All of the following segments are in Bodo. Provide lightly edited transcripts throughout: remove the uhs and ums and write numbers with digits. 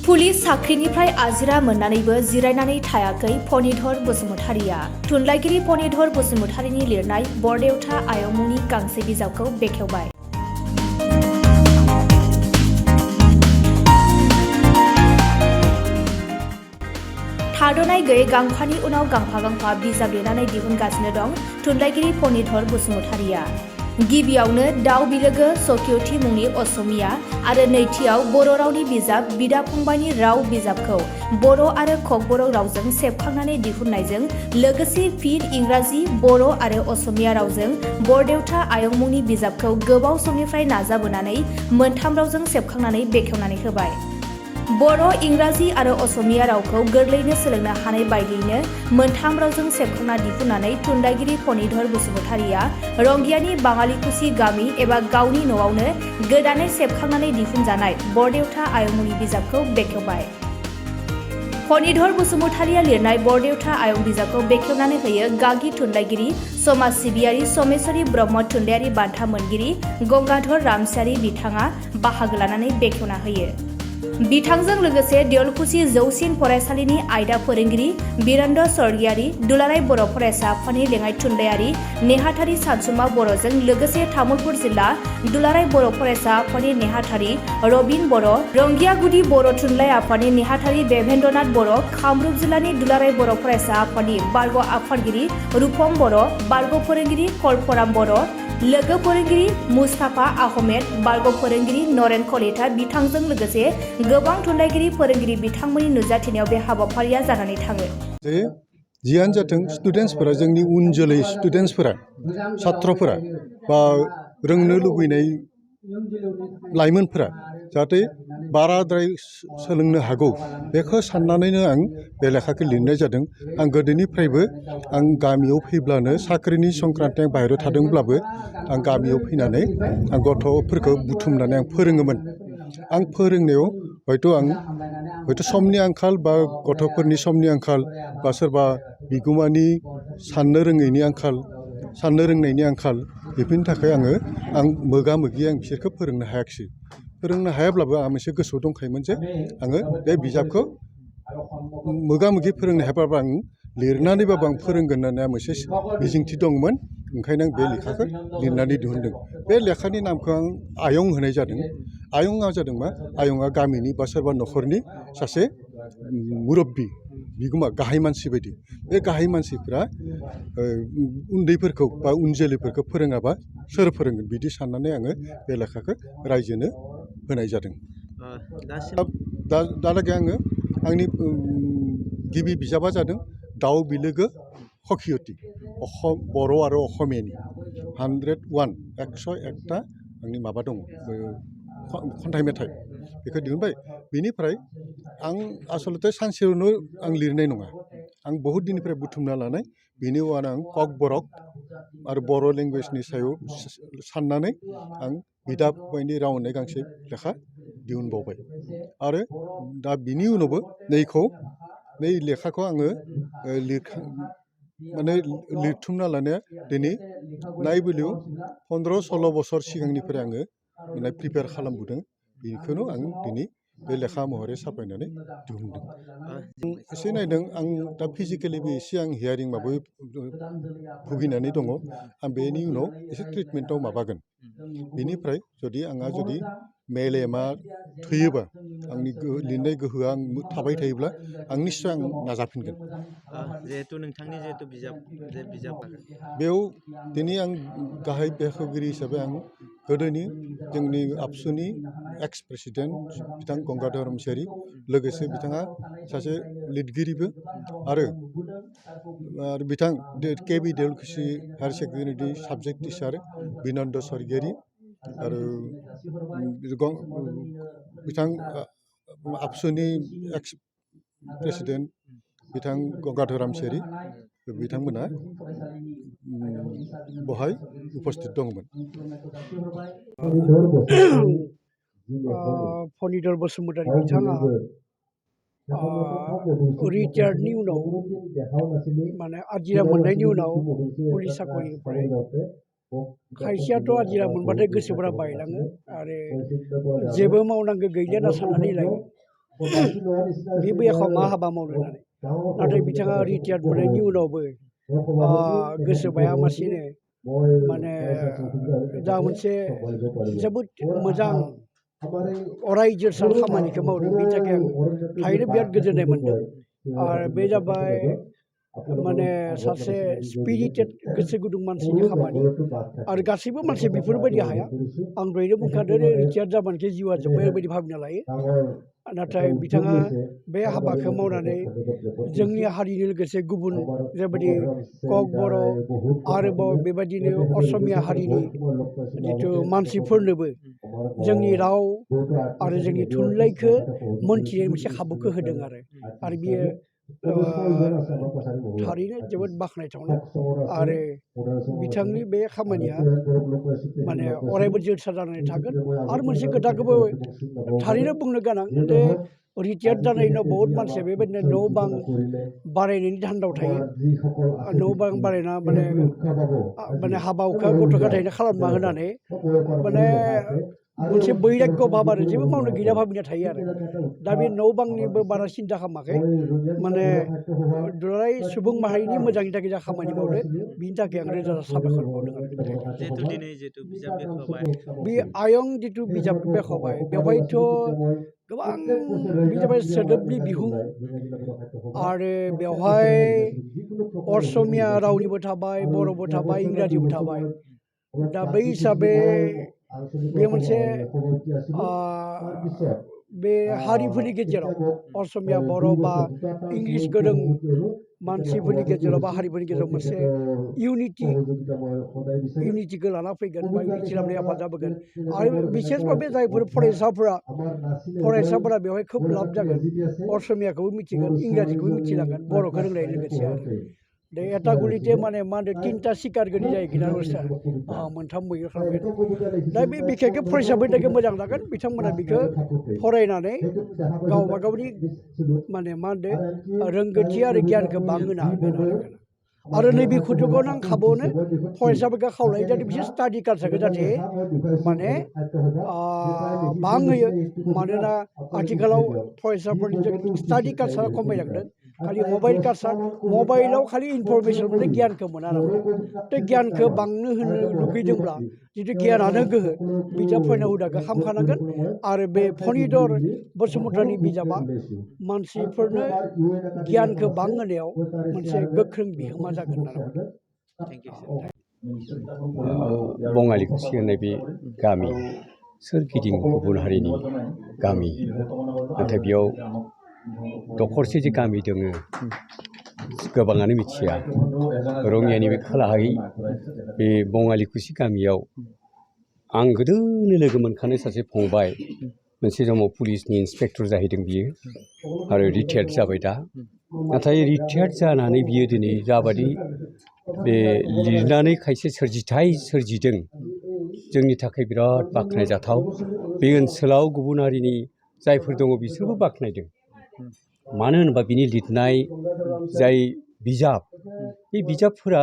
पुलिस साख्रिनिफ्राय आजिरा मोननानैबो जिरायनानै थायाखै फणिधर बसुमतारिया। थुनलाइगिरि फणिधर बसुमतारिनि लिरनाय बरदेउता आयं मुंनि गांसे बिजाबखौ बेखेवबाय। थाद'नाय गैयै गांफानि उनाव गांफा बिजाब लिरनानै दिहुनगासिनो दं थुनलाइगिरि फणिधर बसुमतारिया। गिबियावनो दाउ बिलोगो सखियथि मुंनि असमिया आरो नैथियाव बर' रावनि बिजाब बिदा फंबायनि राव बिजाबखौ बर' आरो ककबर' रावजों सेबखांनानै दिहुननायजों लोगोसे फिन इंराजि बर' आरो असमिया रावजों बरदेउता आयं मुंनि बिजाबखौ गोबाव समनिफ्राय नाजाबोनानै मोनथाम रावजों सेबखांनानै बेखेवनानै होबाय। बर', इंराजि आरो असमिया रावखौ गोरलैनो सोलोंनो हानाय बायदियैनो मोनथाम रावजों सेबखांना दिहुननानै थुनलाइगिरि फणिधर बसुमतारिया रंगियानि बाङालिकुसि गामि एबा गावनि न'आवनो गोदानै सेबखांनानै दिहुनजानाय बरदेउता आयं मुंनि बिजाबखौ बेखेवबाय। फणिधर बसुमतारिया लिरनाय बरदेउता आयं बिजाबखौ बेखेवनानै होयो गागि थुनलाइगिरि समाज सिबियारि समेश्वरी ब्रह्म थुनलाइयारि बान्था मोनगिरि गंगाधर रामसियारि बिथाङा बाहागो लानानै बेखेवना होयो। बिथांजों लोगोसे देवलकुसि जौसिन फरायसालिनि आयदा फोरोंगिरि बिरेन्द्र स्वर्गियारि, दुलाराय बर' फरायसा आफादनि लेङाइ थुनलाइयारि नेहाथारि सानसुमा बर'जों लोगोसे तामुलपुर जिल्ला दुलाराय बर' फरायसा आफादनि नेहाथारि रबिन बर', रंगियागुदि बर' थुनलाइ आफादनि नेहाथारि देवेन्द्रनाथ बर', कामरुप जिल्लानि दुलाराय बर' फरायसा आफादनि बारग' आफादगिरि रुपम बर', बारग' फोरोंगिरि कलपराम बर', लोगो फोरोंगिरि मुस्ताफा आहमेद, बारग' फोरोंगिरि नरेन कलिता बिथांजों लोगोसे गोबां थुनलाइगिरि फोरोंगिरि बिथांमोननि नुजाथिनायाव बे हाबाफारिया जानानै थाङो। जियानो जाथों स्टुडेन्टसफोरा जोंनि उन जोलै स्टुडेन्टसफोरा छात्रफोरा बा रोंनो लुबैनाय लाइमोनफोरा जाहाथे बाराद्राय सोलोंनो हागौ बेखौ साननानैनो आं बे लेखाखौ लिरनाय जादों। आं गोदोनिफ्रायबो आं गामियाव फैब्लानो साख्रिनि संक्रान्ति बाहेरायाव थादोंब्लाबो आं गामियाव फैनानै आं गथ'फोरखौ बुथुमनानै आं फोरोङोमोन। आं फोरोंनायाव हयथ' समनि आंखाल बा गथ'फोरनि समनि आंखाल बा सोरबा बिगुमानि साननो रोंनायनि आंखाल बेफोरनि थाखाय आं मोगा मोगि आं बिसोरखौ फोरोंनो हायाखिसै। फोरोंनो हायाब्लाबो आंहा मोनसे गोसोआव दंखायोमोन जे आङो बे बिजाबखौ मोगा मोगि फोरोंनो हायाब्लाबो आं लिरनानैबाबो आं फोरोंगोन होननानै आं मोनसे मिजिंथि दंमोन। ओंखायनो आं बे लेखाखौ लिरनानै दिहुनदों। बे लेखानि नामखौ आं आयं होनाय जादों। आयंआ जादों मा? आयंआ गामिनि बा सोरबा न'खरनि सासे मुरब्बि बिगोमा गाहाय मानसि बायदि। बे गाहाय मानसिफ्रा उन्दैफोरखौ बा उन जोलैफोरखौ फोरोङाबा सोर फोरोंगोन बिदि साननानै आङो बे लेखाखौ रायजोनो होनाय जादों। दालागै आंनि गिबि बिजाबा जादों दाउ बिलोगो सखियथि बर' आरो असमियानि 101ता आंनि माबा दङ खन्थाइ मेथाइ बेखौ दिहुनबाय। बेनिफ्राय आं आसलथे सानसेयावनो आं लिरनाय नङा। आं बहुद दिननिफ्राय बुथुमना लानाय। बेनि उनाव आं ककबरक आरो बर' लेंगुवेजनि सायाव साननानै आं बिदा फंबायनि राव होननाय गांसे लेखा दिहुनबावबाय। आरो दा बिनि उनावबो नै लेखाखौ आङो लिरथुमना लानाया दिनै नायबोलियाव 15-16 बोसोर सिगांनिफ्राय आङो प्रिपेयार खालामबोदों। बेखौनो आं दिनै बे लेखा महरै साफायनानै दिहुनदों। एसे नायदों आं दा फिजिकेलिबो एसे आं हियारिं माबायाव भुगिनानै दङ। आं बेनि उनाव एसे ट्रिटमेन्टआव माबागोन। बेनिफ्राय आंहा मेलेमा थैयोबा आंनि लिरनाय गोहोआ थाबाय थायोब्ला आं निस्सय नाजाफिनगोन। जिहेतु नोंथांनि बिजाब बेयाव दिनै आं गाहाय बेखेवगिरि हिसाबै आं गोदोनि जोंनि आबसुनि एक्स प्रेसिडेन्ट बिथां गंगाधर रामसियारि, लोगोसे बिथाङा सासे लिरगिरिबो आरो बिथां K B. Deolkuchi higher secondary subject teacher Binanda Swargiary आरो बिथां आबसुनि एक्स प्रेसिडेन्ट बिथां गंगाधर रामसियारि बिथांमोना बहाय उपस्थित दंमोन। फणिधर बसुमतारि बिथाङा रिटायार्डनि उनाव आजिरा मोननायनि उनाव पुलिस साकरिनिफ्राय खायसेयाथ' आजिरा मोनबाथाय गोसोफोरा बायलाङो आरो जेबो मावनांगौ गैलिया होनना साननानै लायो। बे बैयाखौ मा हाबा मावनो होननानै नाथाय बिथाङा रिटायार्ड मोननायनि उनावबो गोसो बायालासिनो माने जा मोनसे जोबोद मोजां अराय जोरसार खामानिखौ मावदों बेनि थाखाय आं थारैनो बिराद गोजोननाय मोनदों आरो बे जाबाय माने सासे स्पिरिटेड गोसो गुदुं मानसिनि खामानि आरो गासैबो मानसि बेफोरबायदि हाया आं दहायनो बुंखादों रिटायार्ड जाबानोखि जिउआ जोब्बाय ओरैबायदि भाबिना लायो नाथाय बिथाङा बे हाबाखौ मावनानै जोंनि हारिनि लोगोसे गुबुन जेबायदि कक बर' आरोबाव बेबायदिनो असमिया हारिनि जिथु मानसिफोरनोबो जोंनि राव आरो जोंनि थुनलाइखौ मोनथिनाय मोनसे खाबुखौ होदों आरो बियो थारैनो जोबोद बाख्नायथावना आरो बिथांनि बे खामानिया माने अरायबो जोरसार जानानै थागोन आरो मोनसे खोथाखौबो थारैनो बुंनो गोनां जे रिटायार्ड जानायनि उनाव बहुत मानसिया बेबायदिनो न' बां बारायनायनि धान्दायाव थायो न' बां बारायना माने हाबा हुखा गथ' गथायनो खालामना होनानै माने मोनसे बैराग्य भाब आरो जेबो मावनो गैया भाबिना थायो आरो दा बे न' बांनिबो बारा सिन्था खालामाखै माने दुलाराय सुबुं माहारिनि मोजांनि थाखाय जा खामानि मावदों बिनि थाखाय आं रोजा रोजा साबायखर बावदों आरो जिहेतु दिनै जिहेतु बिजाब बेखेवबाय बे आयं जिथु बिजाब बेखेवबाय बेवहायथ' गोबां बे जाबाय सोदोबनि बिहुं आरो बेवहाय असमिया रावनिबो थाबाय बर'बो थाबाय इंराजिबो थाबाय दा बै हिसाबै बे मोनसे बे हारिफोरनि गेजेराव असमिया बर' बा इंलिस गोरों मानसिफोरनि गेजेराव बा हारिफोरनि गेजेराव मोनसे इउनिटिखौ लाना फैगोन बा इउनिटि लाबोनाय हेफाजाब होगोन आरो बिसेसभाबे जायफोर फरायसाफोरा बेवहाय खोब लाब जागोन असमियाखौबो मिथिगोन इंराजिखौबो मिथिलांगोन बर'खौ रोंनाय लोगोसे आरो दे एटा गुलिते माने मा होनो तिनटा सिकार गनि जायो मोनथाम मैहुर खालामबाय दा बे बिखेखै फरायसाफोरनि थाखाय मोजां जागोन बिथांमोना बेखौ फरायनानै गावबा गावनि माने मा होनदों रोंगौथि आरो गियानखौ बांहोनो हागोन आरो नैबे खुथुखौ आं खाबावनो फरायसाफोरखौ खावलायो जाहाथे बिसोर स्टाडि कालसारखौ जाहाथे माने बांहोयो मानोना आथिखालाव फरायसाफोरनि स्टाडि कालसारा खमायलांदों खालि मबाइल कालसार मबाइलाव खालि इनफरमेसन मोनो गियानखौ मोना आरो बे गियानखौ बांनो होनो लुगैदोंब्ला जिथु गियानानो गोहो बिजाब फरायनाय हुदाखौ खालामखानांगोन आरो बे फणिधर बसुमतारीनि बिजाबा मानसिफोरनो गियानखौ बांहोनायाव मोनसे गोख्रों बिहोमा जागोन आरो थेंक इउ बङालिकुसि होननाय बे गामि सोरगिदिं गुबुन हारिनि गामि नाथाय बेयाव दखरसे जे गामि दङ गोबाङानो मिथिया रङियानि बे खोलाहाय बे बङालिकुसि गामियाव आं गोदोनो लोगो मोनखानाय सासे फंबाय मोनसे समाव पुलिसनि इन्सपेक्टर जाहैदों बियो आरो रिटायार्ड जाबाय दा नाथाय रिटायार्ड जानानै बियो दिनै जाबादि बे लिरनानै खायसे सोरजिथाय सोरजिदों जोंनि थाखाय बिराद बाख्नायजाथाव बे ओनसोलाव गुबुन हारिनि जायफोर दङ बिसोरबो बाख्नायदों मानो होनोबा बिनि लिरनाय जाय बिजाब बे बिजाबफोरा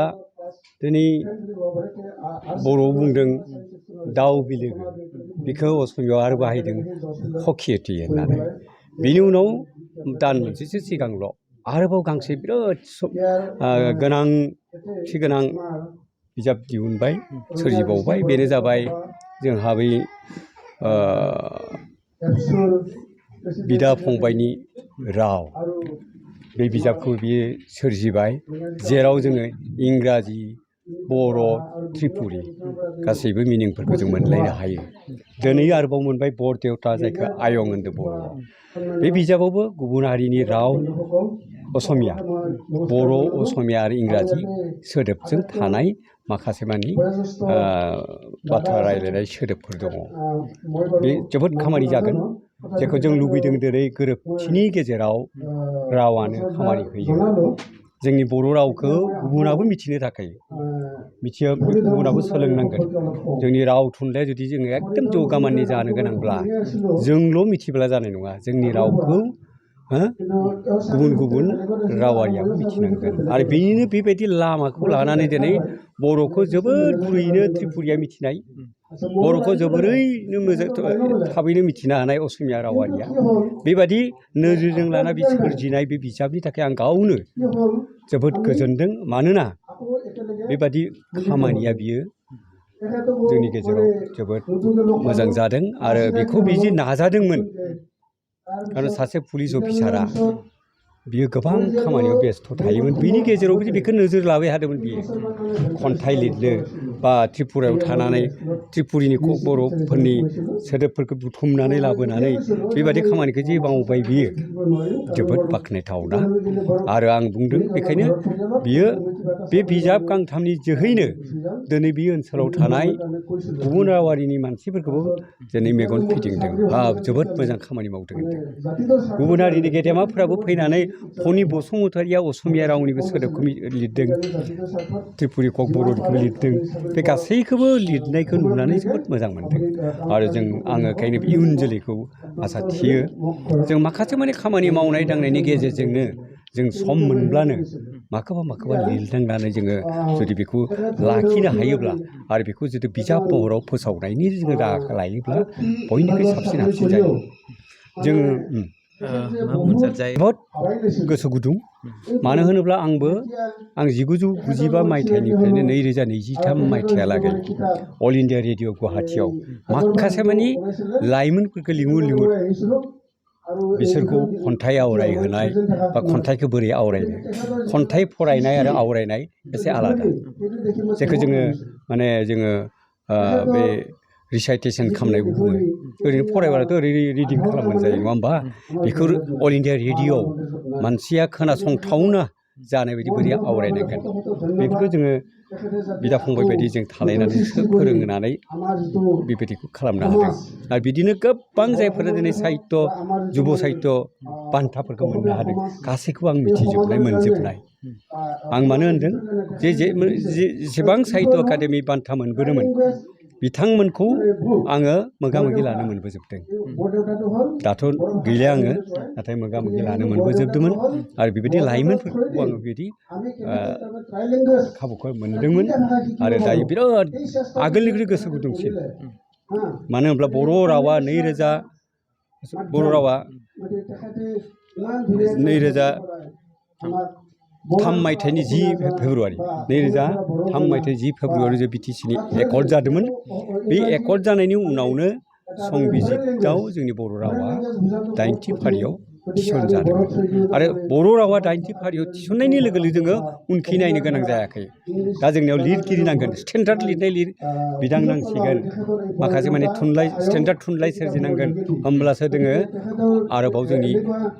दिनै बर'आव बुंदों दाउ बिलोगो बेखौ असमियाव आरो बाहायदों हकियति होननानै बेनि उनाव दान मोनसेसो सिगांल' आरोबाव गांसे बिराद गोनांथि गोनां बिजाब दिहुनबाय सोरजिबावबाय बेनो जाबाय जोंहा बै बिदा फंबायनि राव बे बिजाबखौ बियो सोरजिबाय जेराव जोङो इंराजि बर' त्रिपुरि गासैबो मिनिंफोरखौ जों मोनलायनो हायो दिनै आरोबाव मोनबाय बरदेवता जायखौ आयं होनदों बर'आव बे बिजाबावबो गुबुन हारिनि राव असमिया बर' असमिया आरो इंराजि सोदोबजों थानाय माखासे मानि बाथ्रा रायलायनाय सोदोबफोर दङ बे जोबोद खामानि जागोन जेखौ जों लुबैदों दिनै गोरोबथिनि गेजेराव रावानो खामानि होयो जोंनि बर' रावखौ गुबुनाबो मिथिनो थाखाय गुबुनाबो सोलोंनांगोन जोंनि राव थुनलाइया जुदि जोङो एकदम जौगामाननि जानो गोनांब्ला जोंल' मिथिब्ला जानाय नङा जोंनि रावखौ गुबुन गुबुन रावारियाबो मिथिनांगोन आरो बेनिनो बेबायदि लामाखौ लानानै दिनै बर'खौ जोबोद गुरैयैनो त्रिपुरिया मिथिनाय बर'खौ जोबोरैनो मोजां थाबैनो मिथिनो हानाय असमिया रावारिया बेबादि नोजोरजों लाना बे सोरजिनाय बे बिजाबनि थाखाय आं गावनो जोबोद गोजोनदों मानोना बेबादि खामानिया बियो जोंनि गेजेराव जोबोद मोजां जादों आरो बेखौ बिदि नाजादोंमोन आरो सासे पुलिस अफिसारा बियो गोबां खामानियाव बेस्थ' थायोमोन बिनि गेजेरावबो जे बेखौ नोजोर लाबाय थादोंमोन बियो खन्थाइ लिरनो बा त्रिपुरायाव थानानै त्रिपुरिनि बर'फोरनि सोदोबफोरखौ बुथुमनानै लाबोनानै बेबादि खामानिखौ जे मावबाय बियो जोबोद बाख्नायथावना आरो आं बुंदों बेखायनो बियो बे बिजाब गांथामनि जोहैनो दिनै बे ओनसोलाव थानाय गुबुन रावारिनि मानसिफोरखौबो दिनै मेगन फिदिंदों जोबोद मोजां खामानि मावदों होनदों गुबुन हारिनि गेदेमाफोराबो फैनानै फनि बसुमतारिया असमिया रावनिबो सोदोबखौ लिरदों त्रिपुरि कक बर'निखौबो लिरदों बे गासैखौबो लिरनायखौ नुनानै जोबोद मोजां मोनदों आरो आङो ओंखायनो इयुन जोलैखौ आसा थियो जों माखासे माने खामानि मावनाय दांनायनि गेजेरजोंनो जों सम मोनब्लानो माखौबा लिरनांनानै जोङो जुदि बेखौ लाखिनो हायोब्ला आरो बेखौ जुदि बिजाब महराव फोसावनायनि जोङो राहा लायोब्ला बयनिख्रुइ साबसिन हामसिन जायो जोङो बहुद गोसो गुदुं मानो होनोब्ला आं 1995 मायथाइनिफ्रायनो 2023 मायथाइहालागै अल इन्डिया रेडिअ गुवाहाटियाव माखासे मानि लाइमोनफोरखौ लिंहर बिसोरखौ खन्थाइ आवरायहोनाय बा खन्थाइखौ बोरै आवरायनो खन्थाइ फरायनाय आरो आवरायनाय एसे आलादा जेखौ जोङो बे रिसाइटेसन खालामनायबो बुङो ओरैनो फरायबाथ' ओरैनो रिडिं खालामबानो जायो नङा होमबा बेखौ अल इन्डिया रेडिअ'आव मानसिया खोनासंथावना जानाय बायदि बोरै आवरायनांगोन बेफोरखौ जोङो बिदा फंबाय बायदि जों थालायनानै फोरोंनानै बेबायदिखौ खालामनो हादों आरो बिदिनो गोबां जायफोरा दिनै साहित्य जुब साहित्य बान्थाफोरखौ मोननो हादों गासैखौबो आं मोनजोबनाय आं मानो होनदों जेसेबां साहित्य एकाडेमि बान्था मोनबोदोंमोन बिथांमोनखौ आङो मोगा मोगि लानो मोनबोजोबदों दाथ' गैलिया आङो नाथाय मोगा मोगि लानो मोनबोजोबदोंमोन आरो बेबायदि लाइमोनफोरखौ आङो बिदि खाबुखौ मोनदोंमोन आरो दायो बिराद आगोलनिख्रुइ गोसो गुदुंसिन मानो होनब्ला बर' रावा 2003 मायथाइनि 10 फेब्रुवारि 2003 मायथाइ 10 फेब्रुवारि BTCनि एकर्ड जादोंमोन बे एकर्ड जानायनि उनावनो संबिजितआव जोंनि बर' रावा 8थि फारियाव थिसनजादोंमोन आरो बर' रावा 8थि फारियाव थिसननायनि लोगो लोगो जोङो उनखै नायनो गोनां जायाखै दा जोंनियाव लिरगिरि नांगोन स्टेन्डार्ड लिरनाय बिदां नांसिगोन माखासे माने स्टेन्डार्ड थुनलाइ सोरजिनांगोन होमब्लासो जोङो आरोबाव जोंनि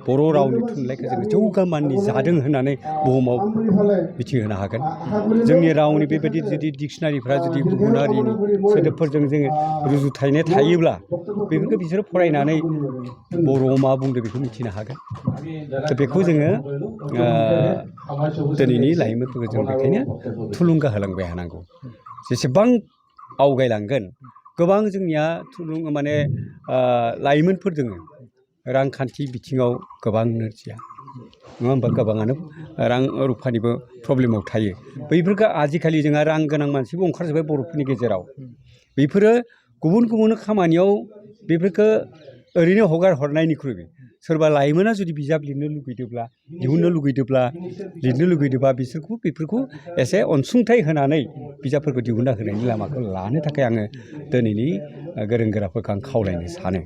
बर' रावनि थुनलाइखौ जोङो जौगामाननि जादों होननानै बुहुमाव मिथिहोनो हागोन जोंनि रावनि बेबायदि जुदि डिक्सनारिफ्रा जुदि गुबुन हारिनि सोदोबफोरजों जोङो रुजुथायनाय थायोब्ला बेफोरखौ बिसोरो फरायनानै बर'आव मा बुंदों बेखौ मिथिनो हागोन दा बेखौ जोङो दिनैनि लाइमोनफोरखौ जों बेखायनो थुलुंगा होलांबाय थानांगौ जेसेबां आवगायलांगोन गोबां जोंनिया लाइमोनफोर दङ रांखान्थि बिथिङाव गोबां नोरजिया नङा होमबा गोबाङानो रां रुफानिबो प्रब्लेमाव थायो बैफोरखौ आजिखालि जोंहा रां गोनां मानसिबो ओंखारजोब्बाय बर'फोरनि गेजेराव बेफोरो गुबुन खामानियाव बेफोरखौ ओरैनो हगार हरनायनिख्रुइ सोरबा लाइमोना जुदि बिजाब लिरनो लुगैदोंब्ला दिहुननो लुगैदोंब्ला लिरनो लुगैदोंबा बेफोरखौ एसे अनसुंथाइ होनानै बिजाबफोरखौ दिहुनना होनायनि लामाखौ लानो थाखाय आङो दिनैनि गोरों गोराफोरखौ आं खावलायनो सानो